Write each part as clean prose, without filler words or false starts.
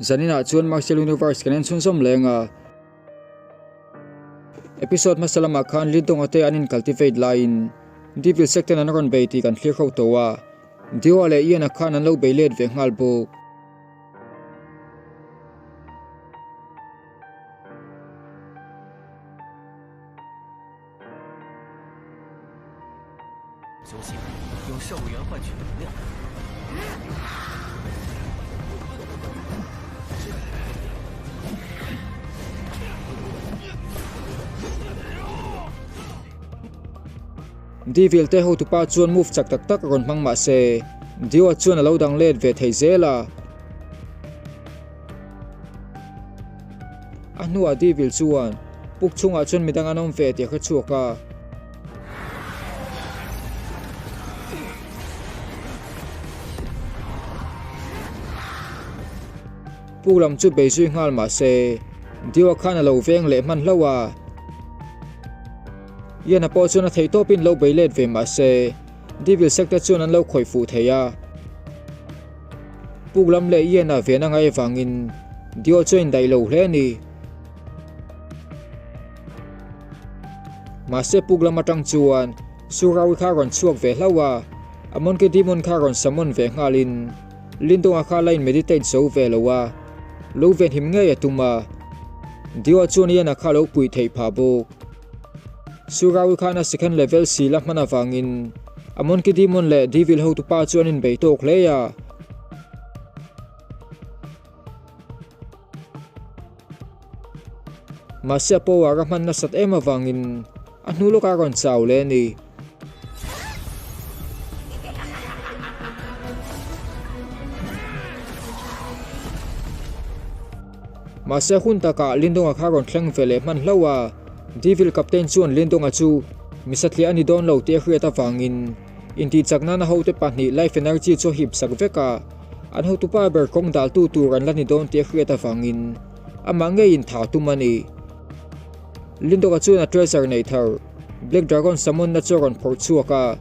Zaninah chuan Martial Universe kan en chhunzawm leng a. Episode hmasa lamah khan Lindonga te an in cultivate laiin Devil Sect ten an rawn bei tih kan thlir ho tawh a, Dio-a leh Ian-a khan an lo bei let ve nghal bawk. Devil te hotupa chuan move chak tak tak rawn hmang mah se, Dio chuan a lo dang let ve thei zel a. A hnuah Devil chuan puk chhungah chuan midang an awm ve tih a hre chhuak a. Puk lam chu bei zui nghal mah se, Dio khan a lo veng leh hman hlauh a. Ian-a pawh chuan a theih tawpin lo bei let ve mah se, Devil Sect-te chuan an lo khawih fuh thei a. Puk lam leh Ian-a ven a ngai avangin Dio chu a indaih lo hle a ni. Mahse puk lam atang chuan Surawi kha a rawn chhuak ve hlauh a, a Monkey Demon kha rawn summon ve nghalin Lindonga kha la in meditate zo ve lo a, lo venhim ngei a tum a. Dio chuan Ian-a kha lo puih theih phah bawk. Surawi khan a second level sil a hman avangin a Monkey Demon leh Devil hotupa chu an inbei tawk hle a. Mahse a power a hman nasat em avangin a hnu lawkah a rawn chau leh a ni. Mahse hun takah Lindonga kha rawn thleng ve leh hman hlauh a, Devil Captain chuan Lindonga chu mi satliah a ni dawn lo tih a hriat avangin intihchak nana hote pahnih life energy chu a hip sak vek a, an hotupa ber kawng daltu tur an la ni dawn tih a hriat avangin amah ngeiin tha tum a ni. Lindonga chuan a treasure nei thar Black Dragon summon na chu a rawn phawrh chhuak a,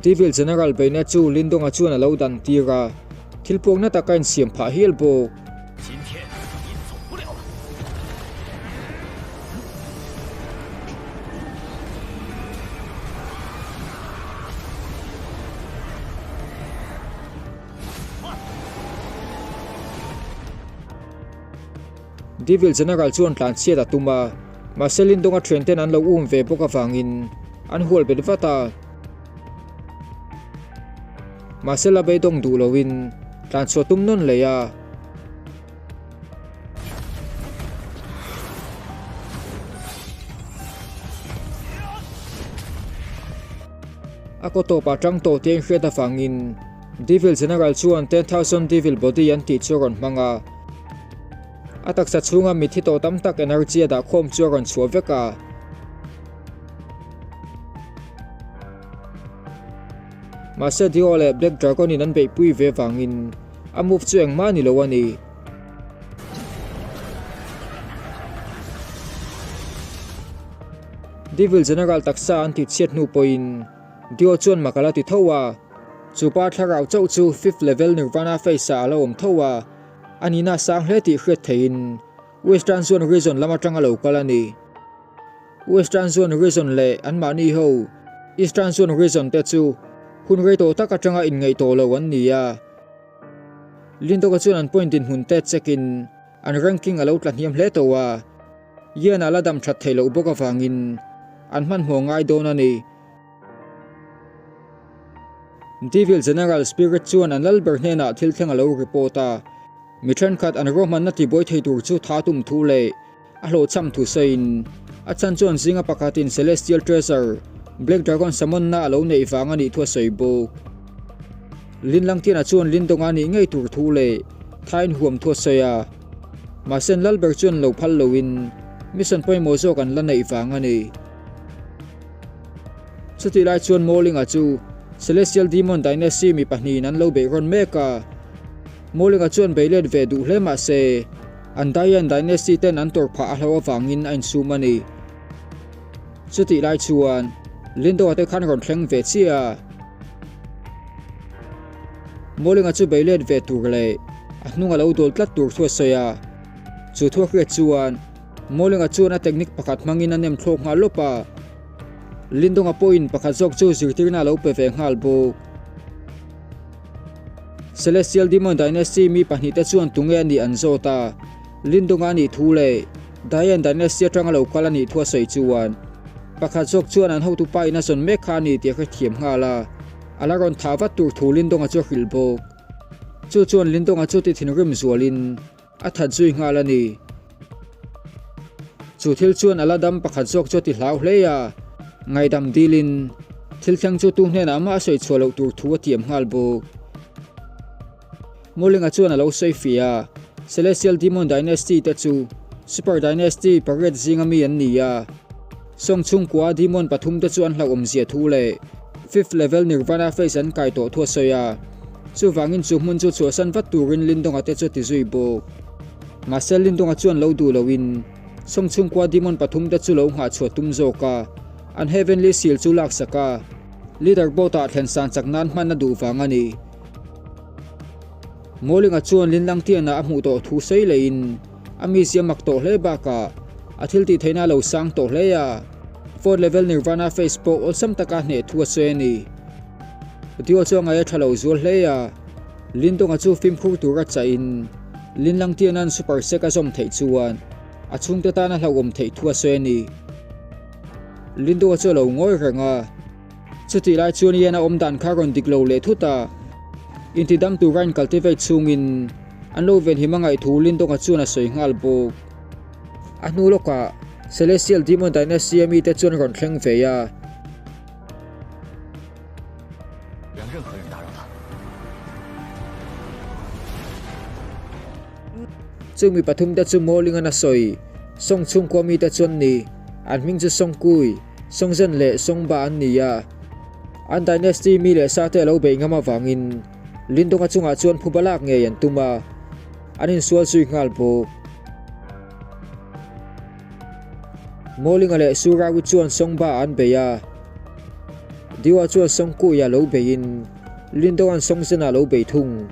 Devil General beihna chu Lindonga chuan a lo dan tir a, thil puakna tak a insiam phah hial bawk. Devil General chuan tlanchhiat a tum a, mahse Lindonga thianten an lo um ve bawk avangin an hual bet vat a. Mahse la beidawng duh loin tlanchhuah tum nawn leh a. A kaw tawpah tang tawh tih a inhriat avangin Devil General chuan 10,000 Devil Body an tih chu a rawn hmang a. A taksa chhunga mitthi tawh tam tak energy a dahkhawm chu a rawn chhuah vek a. Mahse Dio leh Black Dragon in an beihpui ve vangin a move chu engmah a ni lo a ni. Devil General taksa an tihchhiat hnu pawhin Dio chuan mak a la ti tho a, chupa thlarau chauh chu fifth level Nirvana phase ah a la awm tho a, a nihna a sang hle tih hriat theihin Western Zone region lam atanga lo kal a ni. Western Zone Region leh anmahni ho Eastern Zone Region te chu hun rei tawh tak atanga inngaih tawh lo an ni a. Lindoka chuan an point dinhmun te check in an ranking a lo tla hniam hle tawh a, Ian a la dam that theih loh bawk avangin an hmanhmawh ngai dawn a ni. Devil General Spirit chuan an lalber hnenah thil thleng a lo report a, mi thenkhat an ruahmanna tibuai thei tur chu tha tum thu leh A hlawhchham thu sawiin, a chhan chuan zinga pakhatin Celestial Treasure, Black Dragon summon na a lo neih vang a nih thu a sawi bawk. Lin Langtiana chuan Lin Donga nih ngei tur thu leh thain huam thu a sawi a, mahse an lalber chuan lo phal loin mission pawimawh zawk an la neih vang a ni. Chutih lai chuan Mawlinga chu Celestial Demon Dynasty mi pahnihin an lo beihrawn mek a, Mawlinga chuan bei let ve duh hle mahse, An Dayan Dynasty ten an tawrh phah a hlauh avangin a insum a ni. Chutih lai chuan Lindo-a te khan rawn thleng ve chiah a. Mawlinga chu bei let ve tur leh A hnung a lo dawl tlat tur thu a sawi a. Chu thu a hriat chuan Mawlinga chuan a technique pakhat hmangin a nem thlawk nghal lawp a. Lindonga pawhin pakhat zawk chu zirtirna a lo pe ve nghal bawk. Celestial Demon Dynasty mi pahnihte chuan tunge a nih an zawt a, Lindonga a nih thu leh Dian Dynasty atanga lo kal a nih thu a sawi chuan pakhat zawk chuan an hotupa in a zawn mek kha a ni tih a hrethiam nghal a, a la rawn thah vat tur thu Lindonga chu a hrilh bawk. Chu chuan Lindonga chu ti thinrim zualin a that zui nghal a ni. Chu thil chuan a la dam pakhat zawk chu a ti hlau hle a, ngaihdam dilin thil thleng chu tu hnenah mah a sawi chhuah loh tur thu a tiam nghal bawk. Mulinga chuan a lo sawi fiah a, Celestial Demon Dynasty te chu Super Dynasty pariat zinga mi an ni a, Song chhungkua Demon pathum te chu an hlauhawm zia thu leh Fifth Level Nirvana Phase an kai tawh thu a sawi a, chuvangin chu hmun chu chhuahsan vat turin Lindonga te chu a ti zui bawk. Mahse Lindonga chuan lo duh loin Song chhungkua Demon pathum te chu lo nghah chhuah tum zawk a, an Heavenly Seal chu laksak a, Leader Board ah thlen san chak nan hman a duh vang a ni. Mawlinga chuan Linlangtiana a hmuh tawh thu sawi leiin a mizia mak tawh hle bakah a thil tih theihna a lo sang tawh hle a, fourth level Nirvana phase pawh awlsam taka hneh thu a sawi a ni. Dio chu a ngaih a tha lo zual hle a, Lindonga chu fimkhur tura chahin Linlangtiana'n super sek a zawm theih chuan a chhungte tan a hlauhawm theih thu a sawi a ni. Lindonga chu a lo ngawi reng a. Chutih lai chuan Ian a awm dan kha rawn dik lo leh thut a, intidam tura in cultivate chhungin an lo venhim a ngaih thu Lindonga chuan a sawi nghal bawk. A hnu lawkah Celestial Demon Dynasty a mite chuan rawn thleng ve a. Chung mi pathumte chu Mawlingan a sawi, Song chhungkua mite chuan ni, an hming chu Song Kui, Song Zhen leh Song Ba an ni a. An dynasty mi leh sa te a lo beih ngam avangin Lindonga chungah chuan phuba lak ngei an tum a, an insual zui nghal bawk. Mawlinga leh Surawi chuan Song Ba an bei a, Diwa chuan Song Kui a lo beiin Lindonga'n Song Zhen a lo bei thung.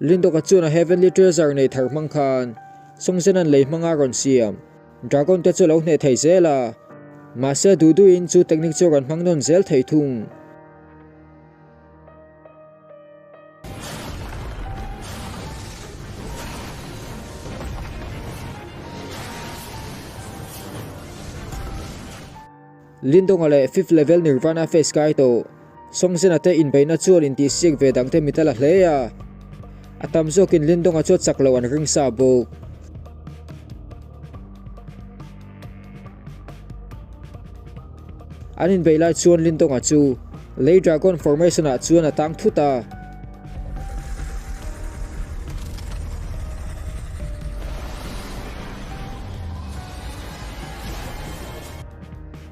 Lindoka chuan a Heavenly Treasure nei thar hmang khan Songzhen-a'n lei hmanga rawn siam Dragon te chu a lo hneh thei zel a, mahse duh duhin chu technique chu a rawn hmang nawn zel thei thung. Lindonga leh Fifth Level Nirvana Phase kai tawh Songzena te inbeihna chuan intihsiak ve dangte mit a la hle a, a tam zawkin Lindonga chu a chak loh an ring sa bawk. An inbeih lai chuan Lindonga chu lei dragon formation ah chuan a tang thut a.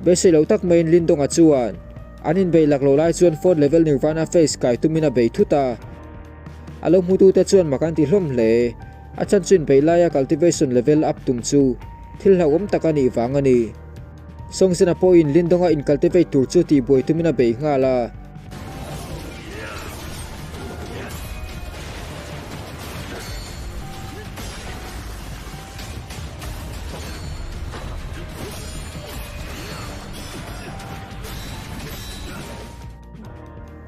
Beisei lo tak maiin Lindonga chuan an inbeih lak lo lai chuan fourth level Nirvana phase kai tumin a bei thut a. A lo hmutute chuan mak an ti hlawm hle. A chhan chu inbeih laia cultivation level up tum chu thil hlauhawm tak a nih vang a ni. Sawngzena pawhin Lindonga in cultivate tur chu tihbuai tumin a beih nghal a.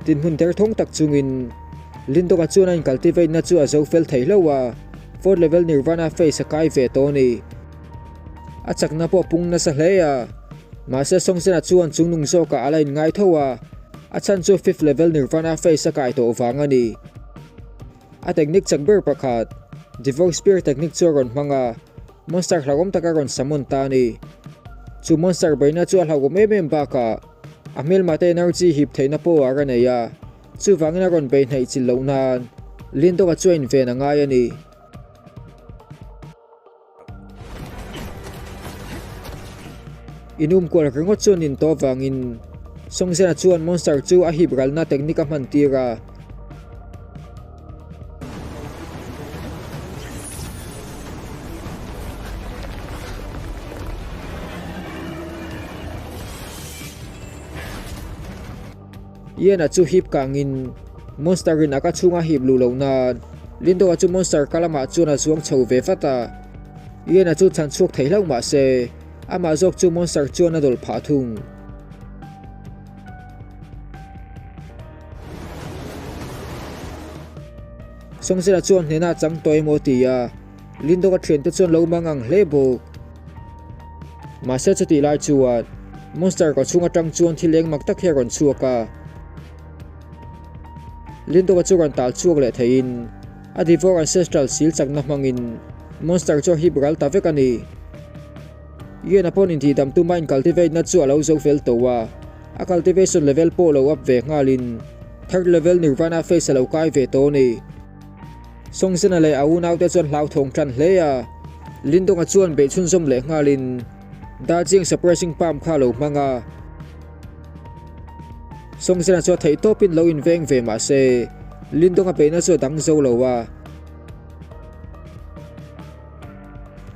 Dinhmun derthawng tak chungin Lindonga chuan a in cultivate na chu a zo fel thei hlauh a, fourth level Nirvana phase a kai ve tawh a ni. A chakna pawh a pung nasa hle a, mahse Songzena chuan chungnung zawkah a la inngai tho a, a chhan chu fifth level Nirvana phase a kai tawh vang a ni. A technique chak ber pakhat, Devour Spear technique chu a rawn hmang a, monster hlauhawm tak a rawn summon ta a ni. Chu monster beihna chu a hlauhawm em em bakah a hmelmate energy hip theihna power a nei a, chuvangin a rawn beih hnaih chilh loh nan Lindonga chu a inven a ngai a ni. Inum kual ringawt chuan in tawh avangin Songzena chuan monster chu a hip ralna technique a hman tir a. Ian-a chu hip kangin Monster-in a ka chhunga hip luh loh nan Lindo-a chu Monster ka lamah chuan a zuang chho ve vat a. Ian-a chu chhan chhuak thei hlauh mah se, amah zawk chu Monster chuan a dawlh phah thung. Sawngzela chuan hnena a chang tawh emaw ti a, Lindawka thiante chuan lo mang ang hle bawk. Mahse chutih lai chuan Monster kaw chhung atang chuan thil eng mak tak hi a rawn chhuak a. Lindawka chu rawn tal chhuak leh theiin a Devour Ancestral sil chakna hmangin Monster chu a hip ral ta vek a ni. Ian-a pawn intihdam tuma in cultivate na chu a lo zo fel tawh a, a cultivation level pawh lo up ve nghalin third level Nirvana phase a lo kai ve tawh a ni. Songzena leh a unaute chuan hlauthawng tan hle a, Lindonga chuan beih chhunzawm leh nghalin Darjeeling suppressing palm kha a lo hmang a. Songzena chu a theih tawpin lo inveng ve mah se, Lindonga beihna chu a dang zo lo a.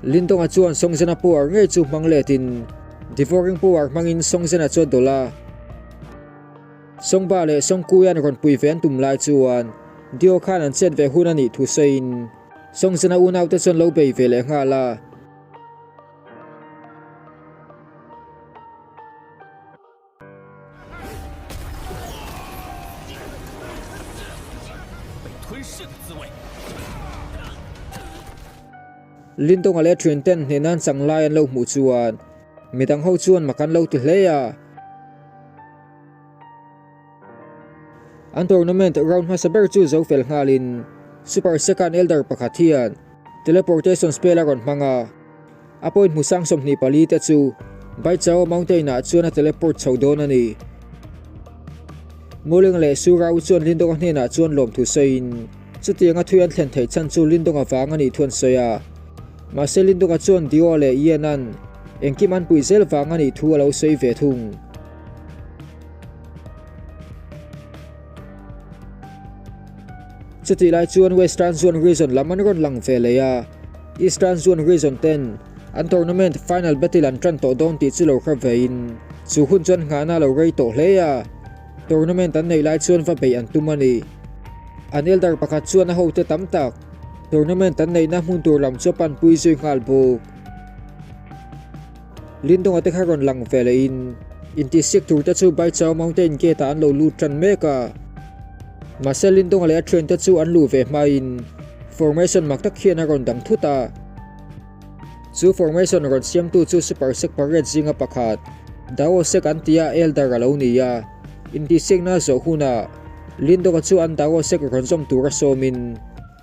Lindonga chuan Songzena power ngei chu hmang letin Devouring power hmangin Songzena chu a dawlh a. Songba leh Songkuia'n rawn pui ve an tum lai chuan Dio khan an chet ve hun a nih thu sawiin Songzena unaute chuan lo bei ve leh nghal a. Lindonga leh thian ten hnehna an chang lai an lo hmuh chuan midang ho chuan mak an lo ti hle a. An tournament round hmasa ber chu zo fel nghalin Super Second Elder pakhat hian teleportation spell a rawn hmang a. A point hmu sang 24 te chu Baichao Mountain ah chuan a teleport chho dawn a ni. Muling leh Surau chuan Lindonga hnenah chuan lawmthu sawiin chutianga thui an thlen theih chhan chu Lindonga vang a nih thu an sawi a. Mahse Lindonga chuan Dio leh Yen-a'n engkim an puih zel vang a nih thu a lo sawi ve thung. Chutih lai chuan Western Zone Region lam an rawn lang ve leh a, Eastern Zone Region ten an tournament final battle an tan tawh dawn tih chu lo hre vein chu hun chuan nghahna a lo rei tawh hle a, tournament an neih lai chuan va beih an tum a ni. An elder pakhat chuan a hote tam tak tournament an neihna hmun tur lam chu a panpui zui nghal bawk. Lindonga te kha rawn lang ve lehin intihsiak tur te chu Baichao Mountain Gate ah an lo lut tan mek a. Mahse Lindonga leh a thiante chu an luh ve hmain formation mak tak hian a rawn dang thut a. Chu formation rawn siamtu chu Super Sek pariat zinga pakhat Dao Sek an tia Elder a lo ni a. Intihsiakna zawh hunah Lindonga chu an Dao Sek rawn zawm tura sawmin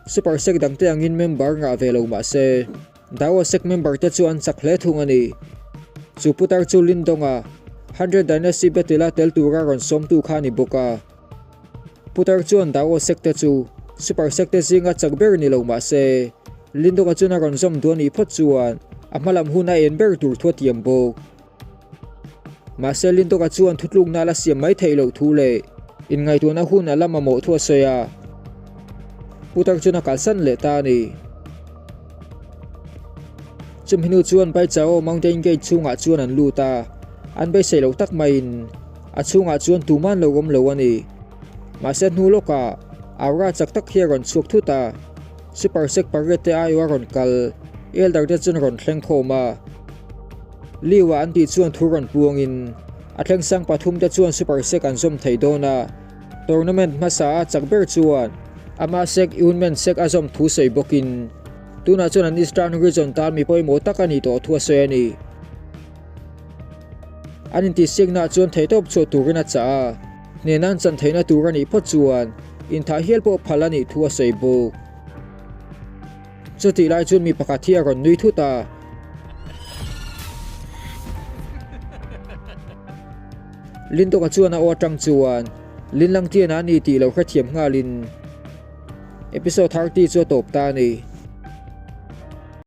Super Sek dangte angin member ngah ve lo mahse, Dao Sek member te chu an chak hle thung a ni. Chu putar chu Lindonga, Hundred Dynasty Battle a tel tura rawn sawmtu kha a ni bawk a. Putar chuan Dao Sek te chu Super Sek te zinga chak ber ni lo mah se, Lindonga chuan a rawn zawm duh a nih phawt chuan a hma lam hun a en ber tur thu a tiam bawk. Mahse Lindonga chuan thutlukna a la siam mai theih loh thu leh inngaihtuahna hun a la mamawh thu a sawi a. Putar chuan a kalsan leh ta a ni. Chumi hnu chuan Baichao Mountain Gate chhungah chuan an lut a, an beisei loh tak maiin a chhungah chuan tuman lo awm lo a ni. Mahse hnu lawkah aura chak tak hi a rawn chhuak thut a, Super Sek pariat te aiawh a rawn kal, Elder te chuan rawn thleng khawm a. Liu-ah an tih chuan thu rawn puangin a thleng sang pathum te chuan Super Sek an zawm thei dawn a, Tournament hmasa a chak ber chuan ama Sek Yunmen Sek a zawm thu sawi bawkin tunah chuan an Eastern Region tan mi pawimawh tak a nih tawh thu a sawi a ni. An intihsiaknaah chuan theihtawp chhuah turin a chah a, hnehna an chan theihna tur a nih phawt chuan inthah hial pawh phal a nih thu a sawi bawk. Chutih lai chuan mi pakhat hi a rawn nui thut a. Lindawka chuan a aw atang chuan Linlangtiana a ni tih lo hrethiam nghalin episode 30 chu a tawp ta a ni.